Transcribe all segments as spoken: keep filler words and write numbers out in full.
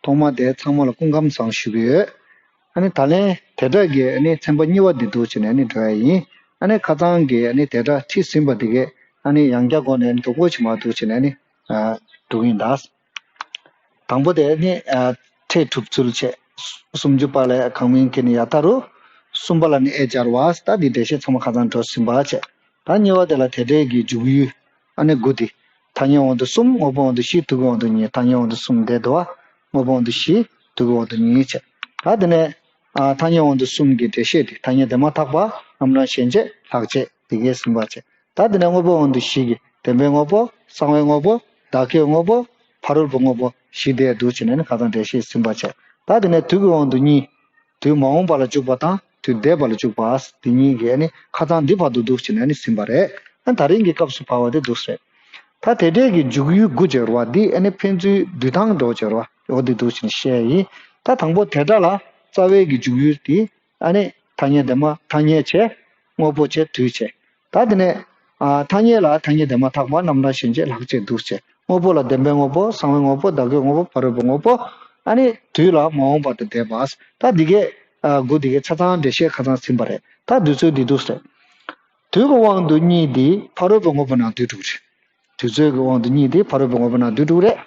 ཐོག་མ་དེ་ཚང་མ་ལ་སྐུ་ཁམས་བཟང་ཞུ་གི་ཡོད། ཨ་ནི་ད་ལན་དེ་སྒྲ་གི་ཨ་ནི་ཚན་པ་གཉིས་པ་འདི་འདུག་བྱས་ནས་ཨ་ནི་འགྲོ་ཡ་ཡིན། ཨ་ནི་ཁ་སང་གི་ཨ་ནི་དེ་སྒྲ་ཁྲིད་ཟིན་པ་དེ་གས་ཨ་ནི་ཡང་བསྐྱར་སྒོ་ནས་ཨ་ནི་སྡུག་པོ་ཅིག་མ་འདུག་བྱས་ནས་ཨ་ནི་ཨ་འགྲོ་གི་ཡིན་ད། དང་པོ་དེ་ནི་ཨ་ཁྲིད་གྲུབ་ཚུལ་བྱས། སུམ་ཅུ་པ་ལས་གང་མིན་གྱི་ནི་ཡ་ད་རུ། གསུམ་པ་ལ་ནི་ཨེ་སྦྱར་བ། ད་འདི་འགྲེལ་བཤད་ཚང་མ་ཁ་སང་འགྲོ་ཟིན་པ་བྱས། ད་གཉིས་པ་དེ་ལ་དེ་སྒྲའི་གི་འཇུག་ཡུལ། ཨ་ནི་དགུ་དེ། ཐ་སྙད་དབང་དུ་གསུམ། དངོས་པོའི་དབང་དུ་བཞི། དུས་ཀྱི་དབང་དུ་གཉིས། ཐ་སྙད་དབང་དུ་གསུམ་དེ་འདུག་བ། དངོས་པོའི་དབང་དུ་བཞི། དུས་ཀྱི་དབང་དུ་གཉིས་བྱས། ད་དེ་ནས་ཨ་ཐ་སྙད་དབང་དུ་གསུམ་གྱི་འགྲེལ་བཤད་དེ། ཐ་སྙད་དེ་མ་ཐག་པ། རྣམ་གྲངས་གཞན་བྱས། ལྷག་བཅས་དེ་གས་ཟིན་པ་བྱས། ད་དེ་ནས་དངོས་པོའི་དབང་དུ་བཞི་གི་བདེན་པའི་དངོས་པོ། གསང་བའི་དངོས་པོ། བདག་གི་དངོས་པོ། ཕ་རོལ་པོའི་དངོས་པོ་བཞི་དེ་འདུག་བྱས་ནས་ནི་ཁ་སང་འགྲེལ་བཤད་ཟིན་པ་བྱས། ད་དེ་ནས་དུས་ཀྱི་དབང་དུ་གཉིས། དུས་མ་འོངས་པ་ལ་འཇུག་པ་དང་དུས་འདས་པ་ལ་འཇུག་པ། དེ་གཉིས་ཀྱི་ནི་ཁ་སང་འདི་བར་དུ་འདུག་བྱས་ནས་ནི་ཟིན་པ་རེད། ཨ་ད་རིང་གི་སྐབས་སུ་བབས་པ་དེ་འདུག་ཟེར། ད་དེ་འདྲའི་གི་འཇུག་ཡུལ་དགུ་སྦྱར་བ་འདི་ཨ་ནི་ཕན་ཚུན་འདུས་སྟངས་འགྲོ་སྦྱར་བ་འོ་འདི་འདུག་བྱས་ནས་བཤད་ཡིན། ད་དང་པོ་དེ་སྒྲ་ལ་རྩ་བའི་གི་འཇུག་ཡུལ་དེ། ཨ་ནི་ཐ་སྙད་དེ་མ་ཐ་སྙད་བྱས། དངོས་པོ་བྱས། དུས་བྱས། ད་དེ་ནས་ཨ་ཐ་སྙད་ལ་ཐ་སྙད་དེ་མ་ཐག་པ། རྣམ་གྲངས་གཞན་བྱས། ལྷག་བཅས་འདུག་བྱས། དངོས་པོ་ལ་བདེན་པའི་དངོས་པོ། གསང་བའི་དངོས་པོ། བདག་གི་དངོས་པོ། ཕ་རོལ་པོའི་དངོས་པོ། ཨ་ནི་དུས་ལ་མ་འོངས་པ་དང་འདས་པ། ད་འདི་གས་ཨ་དགུ་འདི་གས་ཆ་ཚང་འགྲེལ་བཤད་ཁ་སང་ཟིན་པ་རེད། ད་འདུས་ཚུལ་འདི་འདུག་ཟེར། དུས་ཀྱི་དབང་དུ་གཉིས་འདི་ཕ་རོལ་པོའི་དངོས་པོ་ནང་འདུས་གྲུབ་རེད། དུས་ཚོད་ཀྱི་དབང་དུ་གཉིས་དེ་ཕ་རོལ་པོའི་དངོས་པོ་ནང་འདུས་གྲུབ་རེད།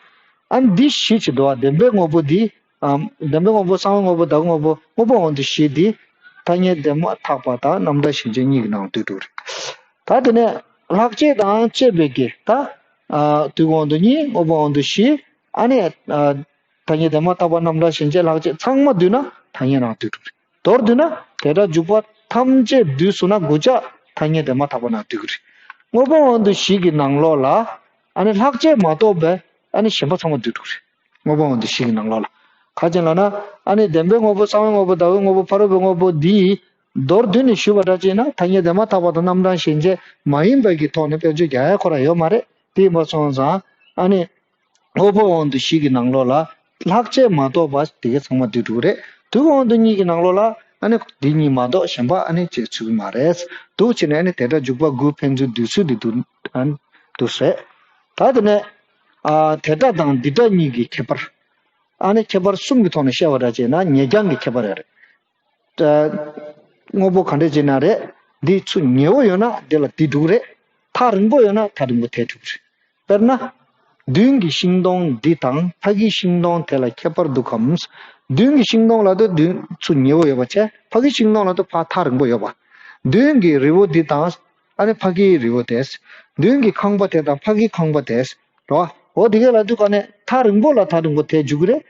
ཨ་ནི་འདི་བཞི་བྱེད་དོ། བདེན་པའི་དངོས་པོ་འདི། ཨམ། བདེན་པའི་དངོས་པོ། གསང་བའི་དངོས་པོ། བདག་གི་དངོས་པོ། དངོས་པོའི་དབང་དུ་བཞི་འདི། ཐ་སྙད་དེ་མ་ཐག་པ་དང་རྣམ་གྲངས་གཞན་བྱས་གཉིས་ཀྱི་ནང་འདུས་གྲུབ་རེད། ད་དེ་ནས་ལྷག་བཅས་དང་བཅས་པའི་གི་ད། ཨ་དུས་དབང་དུ་གཉིས། དངོས་པོའི་དབང་དུ་བཞི། ཨ་ནི་ཨ་ཐ་སྙད་དེ་མ་ཐག་པ། རྣམ་གྲངས་གཞན་བྱས། ལྷག་བཅས་ཚང་མ་འདུས་ན་ཐ་སྙད་ནང་འདུས་གྲུབ་རེད། མདོར་བསྡུས་ན་དེ་སྒྲ་འཇུག་པ་ཐམས་ཅད་འདུས་སོང་ན་དགུ་ཆ་ཐ་སྙད་དེ་མ་ཐག་པ་ནང་འདུས་ཀྱི་རེད། དངོས་པོའི་དབང་དུ་བཞི་གི་ནང་ལོགས་ལ་ཨ་ནི་ལྷག་བཅས་མ་གཏོགས་པའི་ཨ་ནི་གཞན་པ་ཚང་མ་འདུས་འགྲོ་གི་རེད། དངོས་པོའི་དབང་དུ་བཞི་གི་ནང་ལོགས་ལ། ག་ཅི་ལབ་ན་ཨ་ནི་བདེན་པའི་དངོས་པོ། གསང་བའི་དངོས་པོ། བདག་གི་དངོས་པོ། ཕ་རོལ་པོའི་དངོས་པོ་འདི་མདོར་བསྡུས་ནས་ཞུས་པ་འདྲ་བྱས་ན་ཐ་སྙད་དེ་མ་ཐག་པ་དང་རྣམ་གྲངས་གཞན་བྱས་མ་ཡིན་པའི་གི་ཐོག་ནས་དཔེར་བརྗོད་རྒྱག་ཡ་ཁོ་རང་ཡོད་མ་རེད། དེ་ཡིན་པ་སོང་ཙང་ཨ་ནི། དངོས་པོའི་དབང་དུ་བཞི་གི་ནང་ལོགས་ལ་ལྷག་བཅས་མ་གཏོགས་པ་དེ་གའི་ཚང་མ་འདུས་འགྲོ་གི་རེད། དུས་དབང་དུ་གཉིས་ཀྱི་ནང་ལོགས་ལ་ཨ་ནི་འདི་གཉིས་མ་གཏོགས་གཞན་པ་ཨ་ནི་བྱེད་ཚུལ་མ་རེད། འདུག་བྱས་ནས་ཨ་ནི་དེ་སྒྲ་འཇུག་པ་དགུ་ཕན་ཚུན་འདུས་ཚུལ་འདི་འདུག་ཨ་ནི་འདུག་ཟེར། ད་དེ་ནས་ཨ་དེ་སྒྲ་དང་འདི་སྒྲ་གཉིས་ཀྱི་ཁྱད་པར། ཨ་ནི་ཁྱད་པར་གསུམ་གྱི་ཐོག་ནས་བཤད་པ་འདྲ་བྱས་ན་ཉེ་རྐྱང་གི་ཁྱད་པར་རེད། དངོས་པོ་ག་འདྲ་བྱས་ན་རེད། འདི་ཚུར་ཉེ་བོ་ཡོད་ན་དེ་ལ་འདི་འགྲོ་གི་རེད། ཐག་རིང་པོ་ཡོད་ན་ཐག་རིང་པོ་དེ་འགྲོ་གི་རེད། དཔེར་ན། མདུན་གྱི་ཤིང་སྡོང་འདི་དང་ཕ་གིའི་ཤིང་སྡོང་དེ་ལ་ཁྱད་པར་འདུག་གམ། མདུན་གྱི་ཤིང་སྡོང་ལབ་དུས་མདུན་ཚུར་ཉེ་བོ་ཡོད་པ་བྱས། ཕ་གིའི་ཤིང་སྡོང་ལབ་དུས་ཕར་ཐག་རིང་པོ་ཡོད་པ། མདུན་གྱི་རི་བོ་འདི་དང་ཨ་ནི་ཕ་གིའི་རི་བོ་དེ། མདུན་གྱི་ཁང་པ་དེ་དང་ཕ་གིའི་ཁང་པ་དེ། རེད་བ། འོ་དེ་གས་ལབ་དུས་ག་ནས་ཐག་རིང་པོ་ལ་ཐག་རིང་པོ་དེ་འགྲོ་གི་རེད།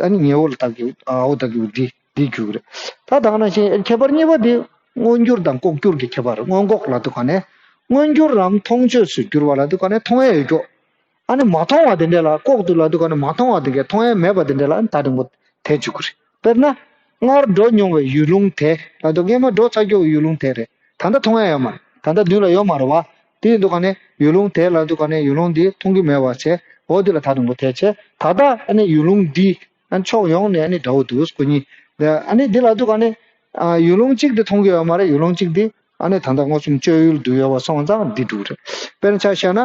ཨ་ནི་ཉེ་བོ་ལ་ཐག་གི་ཨ་འོ་ཐག་གི་འདི་འདི་འགྲོ་གི་རེད། ད་ད་ག་ནང་བཞིན་ཁྱད་པར་གཉིས་པ་འདི་མངོན་གྱུར་དང་ལྐོག་གྱུར་གྱི་ཁྱད་པར། མངོན་ལྐོག་ལབ་དུས་ག་ནས་མངོན་གྱུར་རམ་མཐོང་ཆོས་སུ་གྱུར་པ་ལབ་དུས་ག་ནས་མཐོང་ཡས་ཡོད་ཀྱོག་ཨ་ནི་མ་མཐོང་བ་དེ་འདྲ་ལ་ལྐོག་ཏུ་ལབ་དུས་ག་ནས་མ་མཐོང་བ་དེ་གས་མཐོང་ཡས་མེད་པ་དེ་འདྲ་ལ་ཨ་ནི་ཐག་རིང་པོ་དེ་འགྲོ་གི་རེད། དཔེར་ན། སྔར་འགྲོ་མྱོང་བའི་ཡུལ་ལུང་དེ་ལབ་དུས་སྔས་མ་འགྲོ་ཚར་ཀྱོག་ཡུལ་ལུང་དེ་རེད། ད་ལྟ་མཐོང་ཡ་ཡོད་མ་རེད། ད་ལྟ་མདུན་ལ་ཡོད་མ་རེད་བ། དེ་ཡིན་དུས་ག་ནས་ཡུལ་ལུང་དེ་ལབ་དུས་ག་ནས་ཡུལ་ལུང་འདི་མཐོང་གི་མེད་པ་བྱས། འོ་འདི་ལ་ཐག་རིང་པོ་དེ་བྱས། ད་ལྟ་ཨ་ནི་ཡུལ་ལུང་འདི་ཨ་ནི་ཕྱོགས་ཡོངས་ནས་ཨ་ནི་འདྲ་བོ་འདུག་ཁོ་གཉིས། ཨ་ནི་འདི་ལབ་དུས་ག་ནས་ཡུལ་ལུང་གཅིག་དེ་མཐོང་གི་ཡོད་མ་རེད། ཡུལ་ལུང་གཅིག་དེ་ཨ་ནི་ད་ལྟ་མངོན་སུམ་སྤྱོད་ཡུལ་དུ་ཡོད་པ་སོང་ཙང་འདི་འགྲོ་གི་རེད། དཔེར་ན་ཆ་བཞག་ན།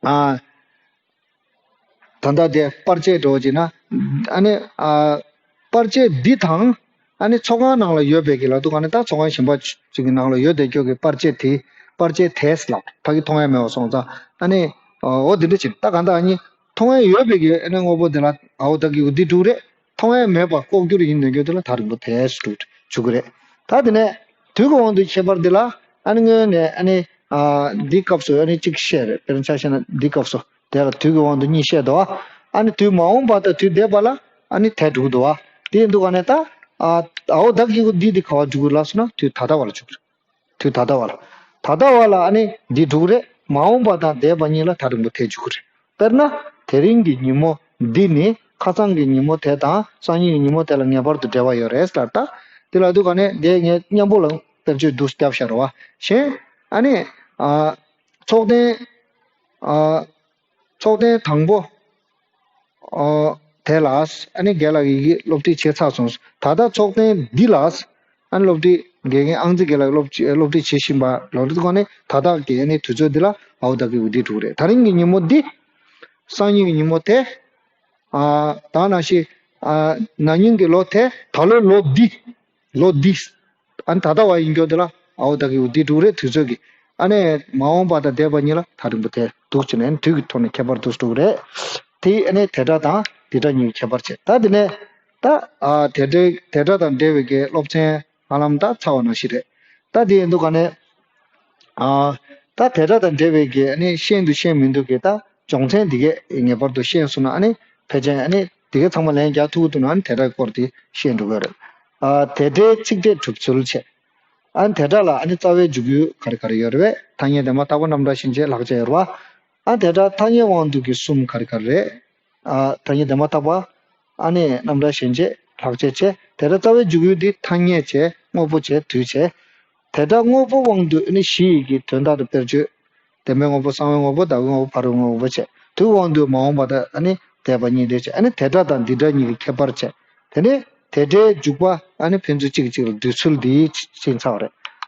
ཨ། ད་ལྟ་དེ་པར་ཆས་འགྲོ་བྱས་ན། ཨ་ནི་ཨ། པར་ཆས་འདི་དང་། ཨ་ནི་ཚོགས་ཁང་ནང་ལ་ཡོད་པའི་གི་ལབ་དུས་ག་ནས་ད་ཚོགས་ཁང་གཞན་པ་ཅིག་གི་ནང་ལ་ཡོད་བསྡད་ཀྱོག་གི་པར་ཆས་དེ། པར་ཆས་དེས་ལབ་ཕ་གི་མཐོང་ཡ་མེད་པ་སོང་ཙང་། ཨ་ནི་འོ་འདི་འདྲ་ཅིག་ད་ག་ད་ཨ་ནི་མཐོང་ཡ་ཡོད་པའི་གི་ཨ་ནི་དངོས་པོ་དེ་ལ་འོ་ད་གི་འོ་འདི་འགྲོ་གི་རེད། མཐོང་ཡ་མེད་པ་ལྐོག་གྱུར་ཡིན་ནོ་གྱོད་དེ་ལ་ཐག་རིང་པོ་དེས་འགྲོ་གི་རེད། ད་དེ་ནས་དུས་ཀྱི་དབང་དུ་ཁྱད་པར་འདི་ལ་ཨ་ནི་སྔོན་ནས་ཨ་ནི་ཨ། འདི་སྐབས་སུ་ཨ་ནི་གཅིག་བཤད་རེད། དཔེར་ན་ཆ་བཞག་ན་འདི་སྐབས་སུ། དེ་ལ་དུས་ཀྱི་དབང་དུ་གཉིས་བཤད་འདུག་བ། ཨ་ནི་དུས་མ་འོངས་པ་དང་དུས་འདས་པ་ལ་ཨ་ནི་དེ་འགྲོ་གི་འདུག་བ། དེ་ཡིན་དུས་ག་ནས་ད། ཨ། འོ་ད་གི་འདི་འདི་ག་བ་འགྲོ་གི་ལབ་སོང་ན་དུས་ད་ལྟ་བ་ལ་འགྲོ་གི་རེད། དུས་ད་ལྟ་བ་ལ། ད་ལྟ་བ་ལ་ཨ་ནི་འདི་འགྲོ་གི་རེད། མ་འོངས་པ་དང་འདས་པ་གཉིས་ལ་ཐག་རིང་པོ་དེ་འགྲོ་གི་རེད། དཔེར་ན། དེ་རིང་གི་ཉིན་མོ་འདི་ནི་ཁ་སང་གི་ཉིན་མོ་དེ་དང་སང་ཉིན་གྱི་ཉིན་མོ་དེ་ལ་ངེས་པར་དུ་འབྲེལ་བ་ཡོད་རེད་ལབ་ད། དེ་ལབ་དུས་ག་ནས་འདི་ངས་མཉམ་པོ་ལ་དཔེར་བརྗོད་འདུག་བརྒྱབ་བཞག་རེད་བ། གཞན། ཨ་ནི། ཨ། ཚོགས་ཐེངས། ཨ། ཚོགས་ཐེངས་དང་པོ། ཨོ། དེ་ལ། ཨ་ནི་རྒན་ལགས་ཀྱིས་སློབ་ཁྲིད་བྱས་ཚར་སོང་། ད་ལྟ་ཚོགས་ཐེངས་འདི་ལ། ཨ་ནི་སློབ་ཁྲིད་དགེ་རྒན་ཨང་རྩིས་རྒན་ལགས་སློབ་ཁྲིད་སློབ་ཁྲིད་བྱེད་བཞིན་པ་ལོ་རེ་དུ་གོ་ནས་ད་ལྟ་གི་ཨ་ནི་དུས་ཚོད་འདི་ལ་འོ་ད་གི་འོ་འདི་འགྲོ་གི་རེད། དེ་རིང་གི་ཉིན་མོ་འདི། སང་ཉིན་གྱི་ཉིན་མོ་དེ། ཨ་ད་ནང་བཞིན་ཨ་ན་ནིང་གི་ལོ་དེ་ད་ལོའི་ལོ་འདི། ལོ་འདི། ཨ་ནི་ད་ལྟ་བ་ཡིན་རྒྱུ་འདི་ལ་ཨའོ་ད་གི་འདི་འགྲུག་རེད་དུས་ཚོད་ཀྱི། ཨ་ནི་མ་འོངས་པ་དང་འདས་པ་གཉིས་ལ་ཐག་རིང་པོ་དེ་འདུག་ཅེ་ནས་དུས་ཀྱི་ཐོག་ནས་ཁྱད་པར་འདུག་འགྲོ་གི་རེད། དེ་ཨ་ནི་དེ་སྒྲ་དང་འདི་སྒྲ་གཉིས་ཀྱི་ཁྱད་པར་བྱས། ད་དེ་ནས་ད་ཨ་དེ་སྒྲ་དེ་སྒྲ་དང་འབྲེལ་བའི་གི་སློབ་ཚན་ཧ་ལམ་ད་ཚར་བ་ནང་བཞིན་རེད། ད་དེ་ཡིན་དུས་ག་ནས་ཨ་ད་དེ་སྒྲ་དང་འབྲེལ་བའི་གི་ཨ་ནི་ཤེས་འདུག་ཤེས་མི་འདུག་གི་ད་སྦྱོང་ཚན་འདི་གས་ངེས་པར་དུ་ཤེས་སོང་ན། ཨ་ནི་ཕལ་ཆེར་ཨ་ནི་དེ་གས་ཚང་མ་ལན་རྒྱག་ཐུབ་ཀྱི་འདུག་ན། ཨ་ནི་དེ་སྒྲ་གི་སྐོར་དེ་ཤེས་འགྲོ་གི་རེད། ཨ་དེ་སྒྲའི་ཚིག་ཕྲད་གྲུབ་ཚུལ་བྱས། ཨ་ནི་དེ་སྒྲ་ལ་ཨ་ནི་རྩ་བའི་འཇུག་ཡུལ་ག་རེ་ག་རེ་ཡོད་རེད་པས། ཐ་སྙད་དེ་མ་བཏགས་པ་རྣམ་གྲངས་གཞན་བྱས་ལྷག་བཅས་ཡོད་རེད་པ། ཨ་ནི་དེ་སྒྲ་ཐ་སྙད་དབང་དུ་གི་གསུམ་ག་རེ་ག་རེ་རེད། ཨ་ཐ་སྙད་དེ་མ་བཏགས་པ། ཨ་ནི་རྣམ་གྲངས་གཞན་བྱས་ལྷག་བཅས་བྱས། དེ་སྒྲ་རྩ་བའི་འཇུག་ཡུལ་འདི་ཐ་སྙད་བྱས། དངོས་པོ་བྱས། དུས་བྱས། དེ་སྒྲ་དངོས་པོ་དབང་དུ་ཨ་ནི་གཞི་ཡི་གི་དོན་དག་ཏུ་དཔེར་བརྗོད། བདེན་པའི་དངོས་པོ། གསང་བའི་དངོས་པོ། བདག་གི་དངོས་པོ། ཕ་རོལ་དངོས་པོ་བྱས། དུས་དབང་དུ་མ་འོངས་པ་དང་ཨ་ནི་འདས་པ་གཉིས་དེ་བྱས། ཨ་ནི་དེ་སྒྲ་དང་འདི་སྒྲ་གཉིས་ཀྱི་ཁྱད་པར་བྱས། དེ་ནས་དེ་སྒྲའི་འཇུག་པ་ཨ་ནི་ཕན་ཚུན་གཅིག་གིས་གཅིག་ལ་བསྡུས་ཚུལ་འདི་ཕྱིན་ཚར་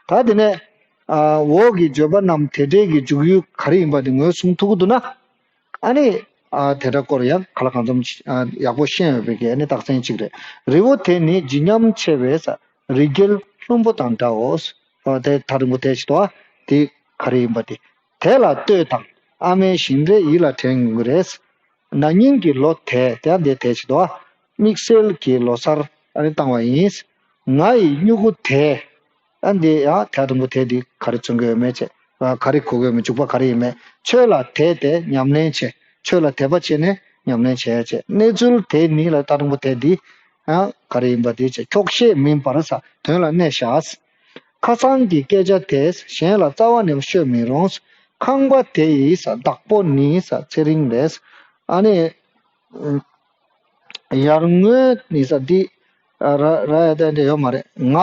བ་རེད། ད་དེ་ནས་ཨ་འོག་གི་བརྗོད་པ་རྣམས་དེ་སྒྲའི་གི་འཇུག་ཡུལ་ག་རེ་ཡིན་པ་དེ་ངོས་བཟུང་ཐུབ་ཀྱི་འདུག་ན། ཨ་ནི་ཨ་དེ་སྒྲ་སྐོར་ཡང་ག་ལ་གང་འཚམ་ཨ་ཡག་པོ་ཤེས་ཡོད་པའི་གི་ཨ་ནི་རྟགས་མཚན་གཅིག་རེད། རི་བོ་དེ་ནི་བརྗིད་ཉམས་ཆེ་བས། རི་རྒྱལ་ལྷུན་པོ་དང་འདྲའོ། ཨ་དེ་ཐག་རིང་པོ་དེ་ཞིག་ཏུ་ཨ་དེ་ག་རེ་ཡིན་པ་དེ། དེ་ལ་ལྟོས་དང་། ཨ་མའི་བཞིན་རས་ཡིད་ལ་དྲན་ཡོང་གི་རེད། ན་ནིང་གི་ལོ་དེ་དེ་འདི་དེ་ཞིག་ཏུ་ཨ་དམིགས་བསལ་གྱི་ལོ་གསར་ཨ་ནི་བཏང་བ་ཡིན། ང་ཡི་སྨྱུ་གུ་དེ། ཨ་འདི་ཡང་དེ་དང་པོ་དེ་འདི་ག་རེ་མཚོན་གྱི་ཡོད་མེད་བྱས། ཨ་ག་རེ་གོ་གི་ཡོད་མེད། འཇུག་པ་ག་རེ་ཡིན་མེད། ཆོས་ལ་དད་དེ་ཉམས་ལེན་བྱེད། ཆོས་ལ་དད་པ་བྱས་ནས་ཉམས་ལེན་བྱས་བྱས། གནས་ཚུལ་དེ་ནི་ལ་དེ་དང་པོ་དེ་འདི་ཡང་ག་རེ་ཡིན་པ་འདི་བྱས། འཁྱོག་བཤད་མིན་པར་ས་དོན་ལ་གནས་བཞག། ཁ་སང་གི་སྐད་ཆ་དེ་གཞན་ལ་རྩ་བ་ནས་ཤོད་མི་རུང་། ཁང་པ་དེ་ཡི་ས་བདག་པོ་ནི་ས་ཚེ་རིང་རེད། ཨ་ནི། ཡར་ངོའི་ནི་ས་འདི་ཨ་ར་ར་ཡ་ཏན་ཏན་ཡོད་མ་རེད། ང་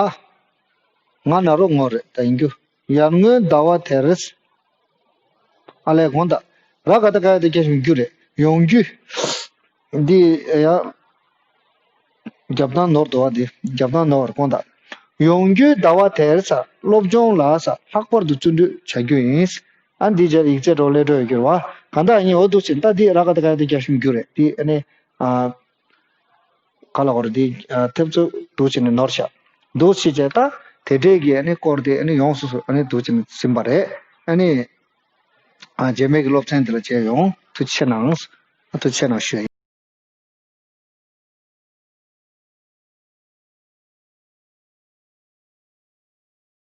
ང་ན་རོ་ངོ་རེད་ད་ཡིན་རྒྱུ། ཡར་ངོའི་ཟླ་བ་དེར་ཨ་ལས་དགོངས་དག། ར་ག་ད་ག་ཡ་ཏན་རྒྱ་ཞུང་རྒྱུ་རེད། ཡོང་རྒྱུ། འདི་ཡ་རྒྱབ་ཐང་ནོར་འདུག་བ། འདི་རྒྱབ་ཐང་ནོར་བར་དགོངས་དག། ཡོང་རྒྱུའི་ཟླ་བ་དེར་ས་སློབ་སྦྱོང་ལ་ས་ལྷག་པར་དུ་བརྩོན་འགྲུས་བྱ་རྒྱུ་ཡིན། ཨ་འདི་རྗེས་ཡིག་ཚད་འགྲོ་ལས་འགྲོ་ཡོད་རྒྱུ་རེད་བ། གང་ལྟར་ཡིན་འོ་འདུག་ཟིན། ད་འདི་ར་ག་ད་ག་ཡ་ཏན་རྒྱ་ཞུང་རྒྱུ་རེད། འདི་ཨ་ནི་ཨ། ག་ལ་བར་དེ་ཐེབས་ཚོ་འདུག་བྱས་ནས་ནོར་བཞག་འདུག་བྱས་བྱས་ད་དེ་འདྲས་ཀྱི་ཨ་ནི་སྐོར་དེ་ཨ་ནི་ཡོངས་སུ་ཨ་ནི་འདུག་བྱས་ནས་ཟིན་པ་རེད། ཨ་ནི་རྗེས་མའི་གི་སློབ་ཚན་དེ་ལ་མཇལ་ཡོང་། ཐུགས་རྗེ་ཆེ་གནང་། ཐུགས་རྗེ་ཆེ་གནང་ཞུ་ཡ་ཡིན།